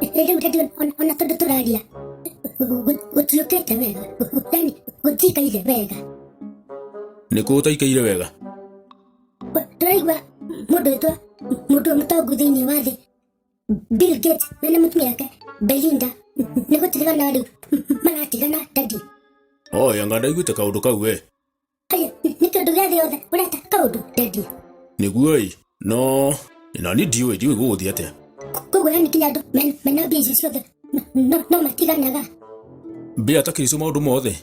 Rĩu daddy, ona tondũ tũraria gũtiũkĩte wega, yani gũtiikaire wega. Nĩ kũ ũtaikaire wega? Tũraigua mũndũ wĩtwo mũndũ mũtongu thĩinĩ wa thĩ, Bill Gates, mena mũtumia wake Belinda, nĩ gũtigana rĩu maratigana, daddy. Oĩ, anga ndaiguĩte kaũndũ kau we. Aya, nĩ kĩũndũ gĩa thĩ yothe ũreta kaũndũ, daddy. Nĩguo ĩ, no na niĩ ndiũĩ gũgũthiĩ atĩa. Koguo yani kinya andũ mena mbia icio ciothe no matiganaga? Mbia takĩrĩ cio maũndũ mothe.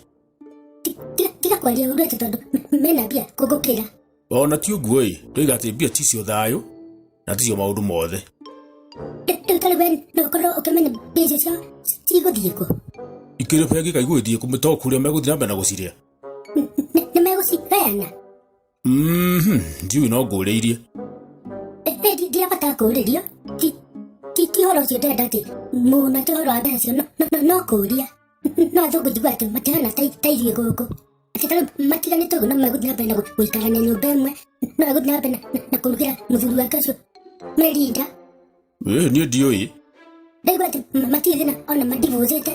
Tiga kwaria ũru atĩ tondũ mena mbia kũngũkĩra. Ona ti ũguo ĩ, ndoiga atĩ mbia ticio thayũ na ticio maũndũ mothe. Rĩu tarĩ we no ũkorwo ũkĩmenya mbia icio ciao cigũthiĩ kũ? Ikĩrĩ bengi kaigũgĩthiĩ kũ to kũrĩa megũthiĩ na mbere na gũcirĩa. Nĩ megũcigayana? Ndiũĩ no ngũrĩirie. Ndirabatara kũũrĩrio, ti ũhoro ũcio ndĩrenda atĩ mũno, ti ũhoro wa mbeca icio, no kũũria. No athũngũ njigua atĩ matihana ta ithuĩ gũkũ, atĩ tarĩu matiganĩte ũguo no megũthiĩ na mbere na gũikarania nyũmba ĩmwe, no egũthiĩ na mbere na kũrugĩra mũthuri wake ũcio Melinda. Ĩ, niĩ ndiũĩ. Ndaigua atĩ matirĩ thĩna ona madivũcĩte,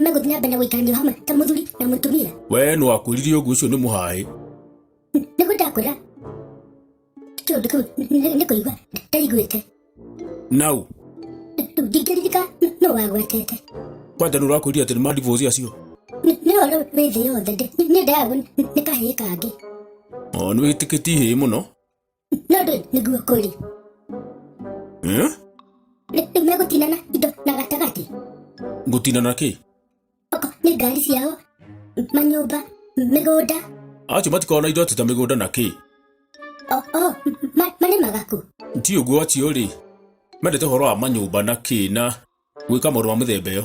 megũthiĩ na mbere na gũikarania hamwe ta mũthuri na mũtumia. We nĩ wakwĩrire ũguo? Ũcio nĩ mũhaĩ. Nĩguo ndakwĩra kĩũndũ kĩu nĩ kũigua ndaiguĩte. Nau. Rĩu ndingĩririka no wagwetete. Kwanja nĩ ũrakwĩrire atĩ nĩ madivosi acio? Nĩ ũhoro wĩ thĩ yothe, nĩ ndayagwo nĩ kahĩĩ kangĩ. O nĩ wĩtĩkĩtie ihĩĩ mũno. No ndũĩ nĩguo kũrĩ. Eh? Rĩu megũtinana indo na gatagatĩ. Gũtinana kĩ? Oko nĩ ngari ciao, manyũmba, mĩgũnda. Acio matikoragwo na indo atĩ ta mĩgũnda na kĩ. O marĩmaga kũ? Ti ũguo, acio rĩ mendete ũhoro wa manyũmba na kĩ na gwĩka maũndũ ma mĩthemba ĩyo.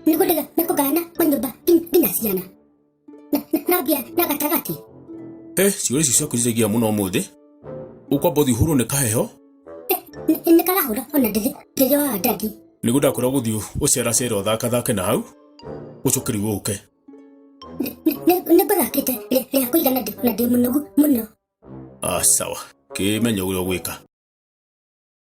Nĩguo ndĩga mekũgayana manyũmba nginya ciana na mbia na gatagatĩ. Eh, ciũria icio ciaku cicengia mũno ũmũthĩ. Ũkwamba ũthiĩ ũhũrwo nĩ kaheho. Nĩ karahũra ona ndĩrĩ wa daddy. Nĩguo ndakwĩra gũthiĩ ũceracere ũthakathake na hau ũcoke rĩu ũke. Nĩ ngũthakĩte rĩa kũigana na ndĩ mũnogu mũno. Ah, sawa, kĩmenye ũrĩa ũgwĩka.